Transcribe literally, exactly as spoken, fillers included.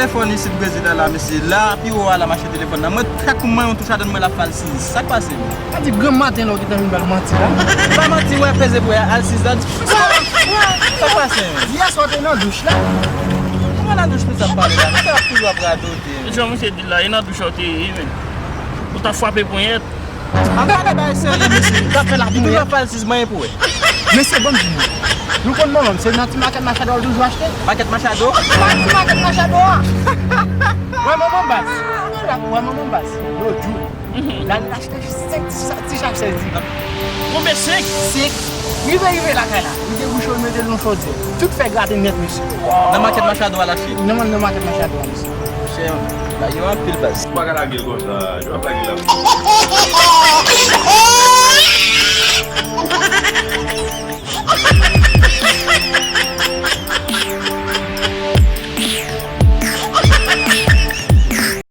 Telefòn isit prezidan la, mesye. La, pi wo a la m achte telefòn nan. Mwen, kakou mwen, yon touch a dan mwen la fè al siz. Sa k pase? A di granm maten la, ou gentan vin ba l manti la. Pa manti, wè, peze pou al siz la. Sa k pase? Yè swa te nan douch la. Mwen nan douch, nou sa pale la. Mwen ap toujou ap radote. Jan misye di la, e nan douch ou te ye, men. Ou ta frape ponyèt. An gade bay serye, mesye. Li toujou ap fè al siz, mwen pou wè. Mesye, bon, di nou. Nou konn manman m, se nan ti makèt Machado w toujou achte? Makèt Machado? Nan ti makèt Machado a. Wè manman baz. Wè manman baz. Lòt jou. L al achte senk ti sa-, ti chak sèz di. Konbyen senk? Senk. Rive, rive lakay la. Li debouche l mete l nan chodyè. Tout fè grate nèt, mesye. Nan makèt Machado a l achte? Nan, nan makèt Machado a, mesye. Chè, bagay yo anpil baz. Ou pa ka lage l konsa, yo ap lage l ap.